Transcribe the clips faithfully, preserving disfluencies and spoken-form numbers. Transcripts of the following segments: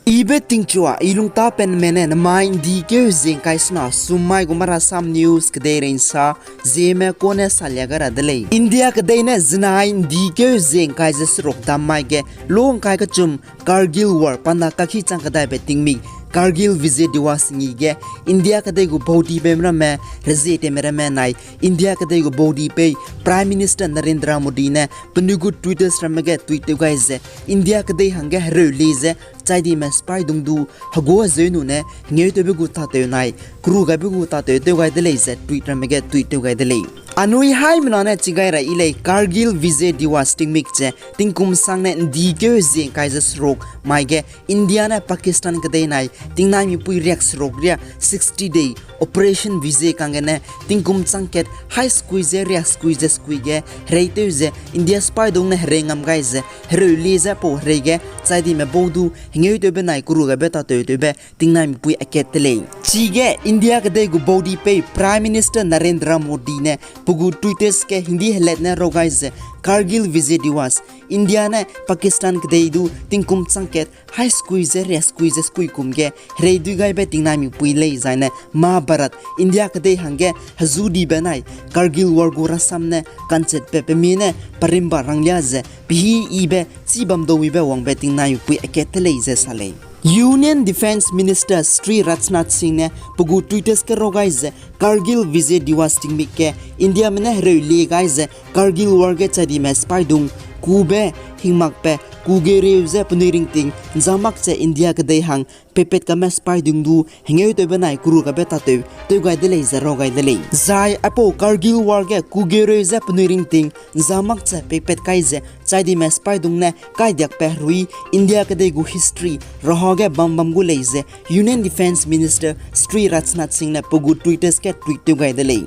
Ibe tingchua, i lungtapenme ne nemai ’ndi keu ziengkai sena summai gu Marasam News kedei reinsa, Zeme kone salia ga ra de lei. India kedei ne zinai ’ndi keu ziengkai ze seruk dam mai ge, lungkai kechum Kargil War panda kakhi chang kedaibe tingmik Kargil Vijay Diwas ngi ge, India kedei gu baudipeume ramme, rezieteme ramme nai, India kedei gu baudipeu Prime Minister Narendra Modi ne penui gu Twitter ramme ge tweet tew gai ze, India kedei hangge hereu le ze, chaidime sipaidung du, hegua zeu nu ne, hengeutewbe gu tatew nai, keru gaibe gu tatew tew gai de lei ze, tweet ramme ge tweet tew gai de lei. Anui haimena ne chigai ra i lei Kargil Vijay Diwas tingmik ze, tingkum sang ne ’ndi keu ziengkai ze seruk mai ge, India ne Pakistan kedei nai, tingnaimipui riak seruk riak sixty day, Operation Vijay kang gene, tingkum chang kat, hai sekui ze riak sekui ze sekui ge, hereitew ze, India sipaidung ne herei ngam gai ze, hereu le ze pau herei ge, chaidime bau du, hengeutewbe nai keru gaibe tatew tewbe, tingnaimipui akat de lei. Chige India kedei gu baudipeu Prime Minister Narendra Modi ne pe gu Twitter ge Hindi helat ne rau gai ze Kargil Vijay Diwas, India ne Pakistan kedei du tingkum chang kat hai sekui ze riak sekui ze sekui kum ge herei dui gaibe tingnaimipui lei zaine Mahabharat India kedei hangge hezu dibe nai Kargil War gu rasam ne kanchetbe pemie ne parimba ranglia ze pehî yibe chibam dau yibe wangbe tingnaimipui akat de lei ze sa lei. Union Defence Minister Shri Rajnath Singh ne pe gu Twitter ge rau gai ze Kargil Vijay Diwas tingmik ge Indiame ne hereu le gai ze Kargil War ge chaidime sipaidung kube hingmakbe kugereu ze penui ringting ’nzamak ze India kedei hang peipat kame sipaidung du hengeutewbe nai keru gaibe tatew tew gai de lei ze rau gai de lei. Zai aipau Kargil War ge kugereu ze penui ringting ’nzamak ze peipat kai ze chaidime sipaidung ne kaidiakbe herui India kedei gu history raha ge bam bam gu lei ze Union Defence Minister Shri Rajnath Singh ne pe gu Twitter ge tweet tew gai de lei.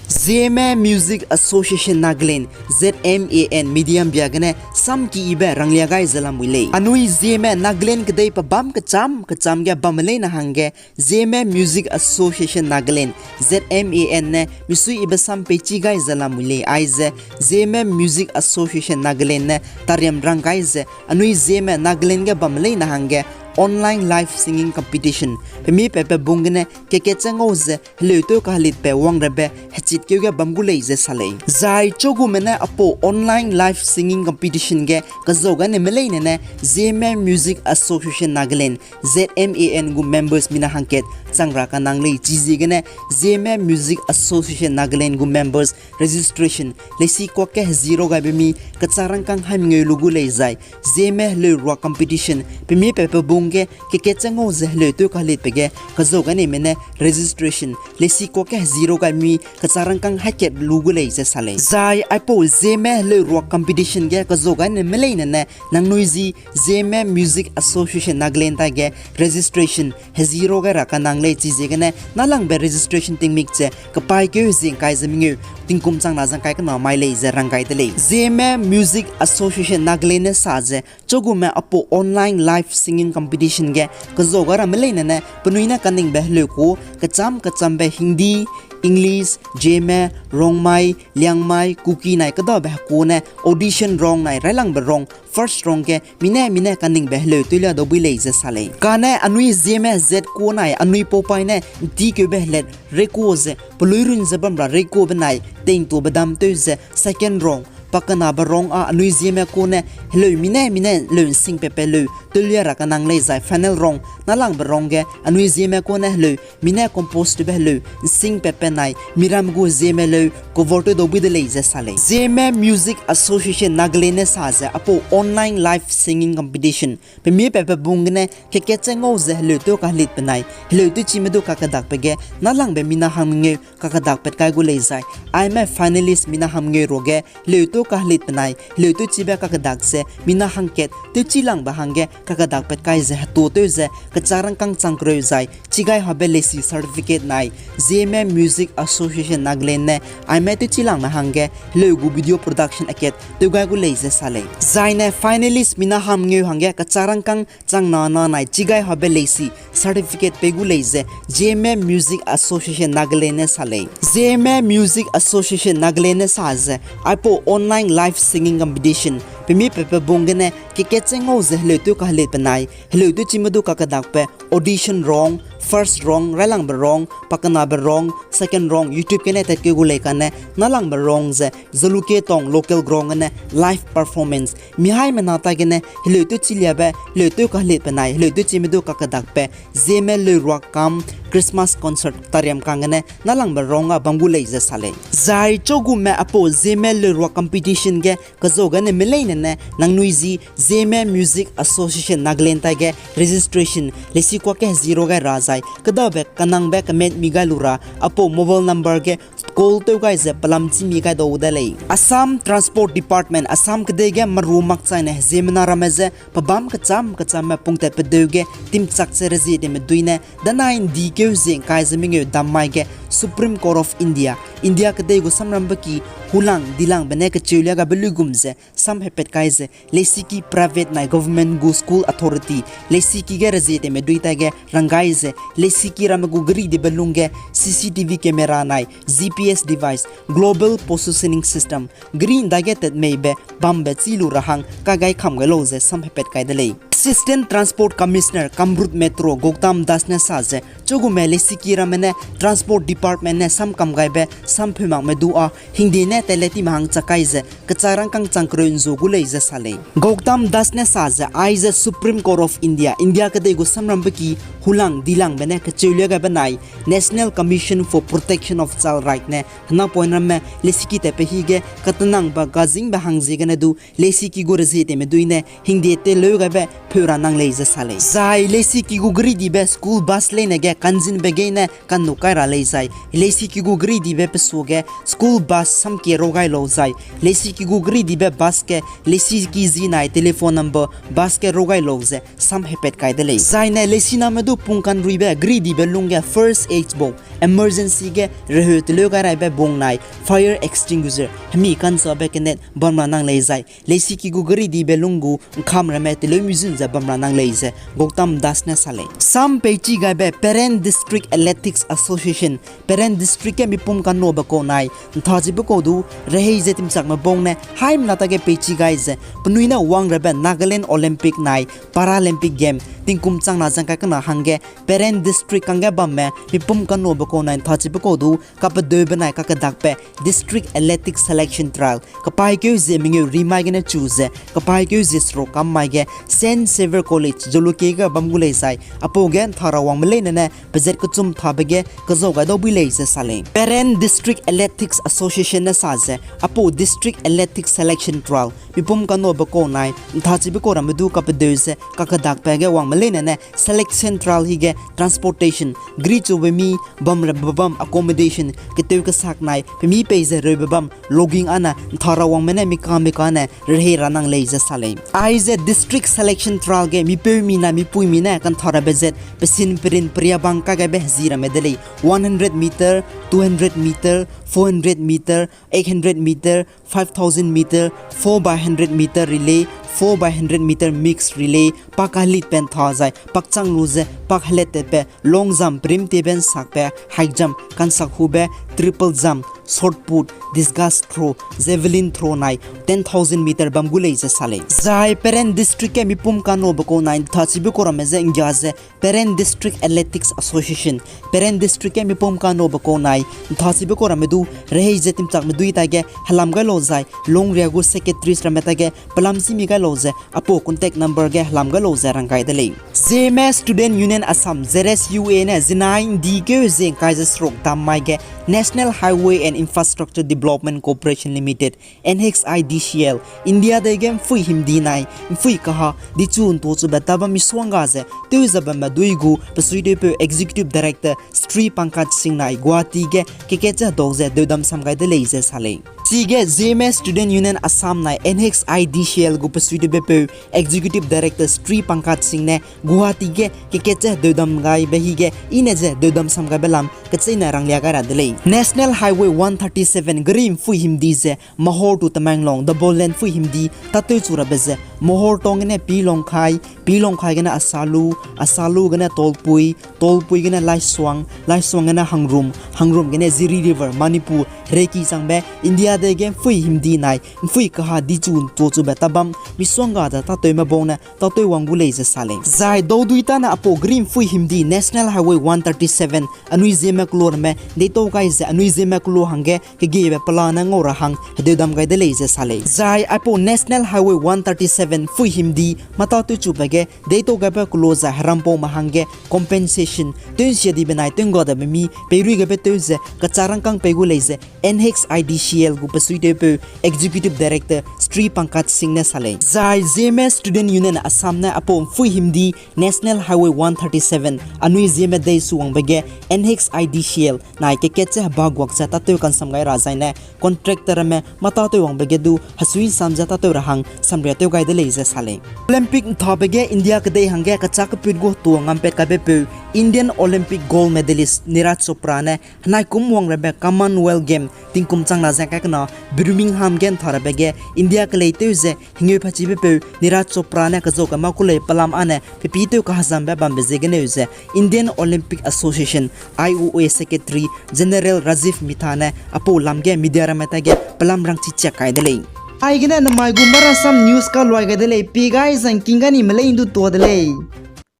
Zeme Music Association Nagaland, Z M A N, medium bia gene samki yibe ranglia gai ze lamui lei. Anui Zeme Nagaland kedei pe bam kecham kecham ge bamme leine hangge Zeme Music Association Nagaland, Z M A N, ne misui yibe sam peichi gai ze lamui lei aize, Zeme Music Association Nagaland ne tariam rang gai ze anui Zeme Nagaland ge bamme leine hangge online live singing competition pemi pepe bung gene keke chengau ze heleu tew kahelitbe wangrabe hechitkeu ge bam gu lei ze sa lei. Zai chugume ne aipau online live singing competition ge kezau gaineme leine ne Zeme Music Association Nagaland, Z M A N gu members mina hangkat chang ra kanang lei chiziegene Zeme Music Association Nagaland gu members registration leisi kuak ge hezi rau gaibe mi kechak rangkâng hai mengeu lu gu lei zai Zeme heleu ruak competition pemi pepe bung ge keke chengau ze heleu tew kahelitbe ge kezau gaineme ne registration leisi kuak ge hezi rau gai mi kechak rangkâng hai kat lu gu lei ze sa lei. Zai aipau Zeme heleu ruak competition ge kezau gaineme leine ne nangnui zi Zeme Music Association Nagaland taige registration hezi rau gai ra kanang lei chiziegene nalangbe registration tingmik ze kepaîkeu hezie ngkai ze mengeu tingkum chang na ze ngkai kena mai lei ze rang gai de lei. Zeme Music Association Nagaland ne sa ze chugume aipau online live singing competition ge kezau gai ramme leine ne penui ne kaningbe heleu ku kecham kechambe Hindi, English, Zeme, Rongmei, Liangmai, Kuki nai kedabe heku ne audition round nai railangbe round, first round ge mine mine kaningbe heleu tewlia dau bui lei ze sa lei. Kane anui Zeme zat ku nai anui paupai ne ’nti keube helat reku ze peluirun ze bam ra rekube nai tengtube dam tew ze second round pakenabe round â anui Zeme ku ne heleu mine mine leu ’nsing pepe leu tewlia ra kanang lei zai final round nalangbe round ge anui Zeme ku ne heleu mine compose tewbe heleu ’nsing pepe nai miram gu Zeme leu cover tew dau bui de lei ze sa lei. Zeme Music Association Nagaland ne sa ze aipau online live singing competition pemi pepe bung gene keke chengau ze heleu tew kahelitbe nai heleu tewchime du kakedakbe ge nalangbe mina hang mengeu kakedakpat kai gu lei zai aime finalist mina hang mengeu ruage heleu tew kahelitbe nai heleu tewchibe kakedak ze mina hangkat tewchilangbe hangge kakedakpat kai ze hetu tew ze kechak rangkâng chang kereu zai chigai habe leisi certificate nai Zeme Music Association Nagaland ne aime tewchilangme hangge heleu gu video production akat tew gai gu lei ze sa lei. Zaine finalist mina hang mengeu hangge kechak rangkâng chang na na nai chigai habe leisi certificate pei gu lei ze Zeme Music Association Nagaland ne sa lei. Zeme Music Association Nagaland ne sa ze aipau online live singing competition Pemi pepe bung gene keke chengau ze heleu tew kahelet benai, heleu tew chime du kakedakbe audition round, first round, railangbe round, pakenabe round, second round, YouTube gene tatkeu gu lei kane, nalangbe round ze, Jalukie Town local ground gene live performance. Mihaimena ta gene heleu tew chiliabe, heleu tew kahelet benai, heleu tew chime du kakedakbe, Zeme Leurua kam Christmas concert tariam kang gene nalangbe round ga bam gu lei ze sa lei. Zai chugume apau Zeme Leurua competition ge kazau gene meleine ne nangnui zi Zeme Music Association Nagaland taige registration leisi kuak ke hezi ro gai ra zai, kedabe kanangbe kemet mi gai lu ra, apau mobile number ge call tew gai ze pelam chî mi gai dau de lei. Assam Transport Department, Assam kedei ge meru makchaine ziemmena ramme je pebâm kechâm kechâmme pungtat pedeu ge timchak ze rezietewme dui ne, danai ’ndi keu ze ’ngkai ze mengeu dam mai ge Supreme Court of India, India kedei gu samrambe ki hulang dilangbe ne kecheulia gabe luigum ze samhepat kai ze, leisiki private nai government gu school authority, leisiki ge rezietewme dui taige ranggai ze, leisiki ramme gu geridibe lung ge C C T V camera nai G P S device, Global Positioning System, geri ’ndai ge tat meibe bambe chî lu ra hang kagai kam gai lau ze samhepat kai de lei. Assistant Transport Commissioner Kamrup Metro Gautam Das ne sa ze, chugume leisiki ramme ne Transport Department ne samkam gaibe sampheu makme du â hingde ne tele time hang chak kai ze, kechai rangkâng chang kereu ’nzu gu lei ze sa lei. Gautam Das ne sa ze, aize Supreme Court of India, India kedei gu samrambe ki hulang dilangbe ne kecheulia gaibe nai National Commission for Protection of Child Right ne henapoine ramme leisiki tatbe hi ge katenangbe gazingbe hangziegene du leisiki gu rezietewme dui ne hingde teleu gaibe pheu ra nang lei ze sa lei. Zai leisiki gu geridibe school bus leine ge kanzinbe gei ne kannu kai ra lei zai, leisiki gu geridibe pesu ge school bus samkie ro gai lau zai, leisiki gu geridibe bus ge leisiki zi nai telephone number bus ge ro gai lau ze samhepat kai de lei. Zaine leisiname du pungkanruibe geridibe lung ge first aid box, emergency ge reheu teleu gai raibe bung nai fire extinguisher hemi kansabe kenet bam ra nang lei zai, leisiki gu geridibe lung gu ’ngkam ramme teleu mizun ze bam ra nang lei ze Gautam Das ne sa lei. Sam peichi gaibe Peren District Athletics Association, Peren District ge mipum kanobe kau nai ’nthachibe kau du rehei ze timchakme bung ne haimena tage peichi gai ze penui ne wangrabe Nagaland Olympic nai Paralympic Game tingkum changna zangkai kena hangge Peren District kangge bamme mipum kanobe kau nai ’nthachibe kau du kapedeube nai kakedakbe District Athletics Selection Trial kepaîkeu zie mengeu rimai gene chu ze kepaîkeu zie seruk kam mai ge Saint Xavier College, Jalukie ge bam gu lei zai, apau ge ’nthara wangme leine ne pezat kechum thabe ge kezau gai dau bui lei ze sa lei. Peren District Athletics Association ne sa ze, apau District Athletics Selection Trial mipum kanobe kau nai ’nthachibe kau ramme du kapedeu ze kakedakbe ge wangme leine ne Selection Trial hi ge transportation, gerichube mi bamrabe bam, accommodation, ketew kesak nai pemi pei ze reube bam, lodging â ne ’nthara wangme ne mika mika ne rehei ra nang lei ze sa lei. Aize District Selection Trial ge mipeumi nai mipuimi ne kantharabe zat pesin perin periabang kagaibe hezi ramme de lei: one hundred meter, two hundred meter, four hundred meter, eight hundred meter, five thousand meter, four by hundred meter relay, four by hundred meter mixed relay, pa kahelit pen tha zai pakchang lu ze pa helet tatbe long jump, perim tebe ’nsakbe high jump, kansak hube triple jump, shot put, discus throw, javelin throw nai ten thousand meter bam gu lei ze sa lei. Zai Peren District ge mipum kanobe kau nai ’nthachibe kau ramme je ’nggia ze Peren District Athletics Association, Peren District ge mipum kanobe kau nai ’nthachibe kau ramme du rehei ze timchakme dui tage helam gai lau zai, longria gu secretaries ramme tage pelam chî mi gai lau ze, apau contact number ge helam gai lau ze rang gai de lei. Zeme Student Union Assam, Z S U A ne zinai ’ndi keu zie ’ngkai ze seruk dam mai ge National Highway and Infrastructure Development Corporation Limited, N H I D C L, India dei ge ’mpui himdi nai ’mpui kaha dichu ’ntochube tabam misuangga ze tewzabamme dui gu pesuitewpeu Executive Director Shri Pankaj Singh nai Guwahati ge kekatche hedau ze deudam sam gai de lei ze sa lei. Chige Zeme Student Union Assam nai N H I D C L gu pesuitewbepeu Executive Director Shri Pankaj Singh ne Guwahati ge kekatche deudam gaibe hi ge ine ze deudam sam gaibe lam kecheîne ranglia gai ra de lei. National Highway one thirty seven geri ’mpui himdi ze Mahur to Tamenglong double lane ’mpui himdi tâtew chu rabe ze Mahur tong gene Pilongkhai, Pilongkhai gene Asalu, Asalu gene Tolpui, Tolpui gene Laisuang, Laisuang gene Hangrum, Hangrum gene Jiri River, Manipur, hereki changbe India Adege mpui himdi nai mpui kaha dichu ntuachube tabam misongga ze tatewme bau ne tatew wang gu lei ze sa lei. Zai daudui tane aipau geri mpui himdi National Highway one thirty-seven anui Zeme keloa ramme deitau gai ze anui Zeme keloa hangge kegebe pelane ngau ra hang hedeu dam gai de lei ze sa lei. Zai aipau National Highway one thirty-seven mpui himdi mâ tatew chube ge deitau gaibe keloa ze herampaume hangge compensation tew nsia dibe nai tew ngga debe mi peirui gaibe tew ze kachak rangkâng pei gu lei ze N H I D C L gu besuitewpeu Executive Director Shri Pankaj Singh ne sa lei. Zai Zeme Student Union Assam ne aipau mpui himdi National Highway one thirty-seven anui Zeme dei su wangbe ge N H I D C L nai kekat ze heba guak ze tatew kansam gai ra zaine contractor ramme mâ tatew wangbe ge du hesui nsam ze tatew ra hang samria tew gai de lei ze sa lei. Olympic nthabe ge India kedei hangge kachak keput gu hetu ngampet kaibepeu Indian Olympic gold medalist Neeraj Chopra ne henai kum wang rabe Commonwealth Game tingkum chang na ze kai kena Birmingham ge ntha rabe ge India kelei tew ze hengeu pachibepeu Neeraj Chopra ne kezau kemâ ku lei pelam âne pepîtew kahezambe bambe ziegeneu ze Indian Olympic Association, I O A Secretary General Rajiv Mehta ne aipau lam ge media ramme ta ge pelam rangchi chak kai de lei. Aigene namai gu Marasam News kaluai gai de lei, pie gai zangking ga ni melei ndu tua de lei.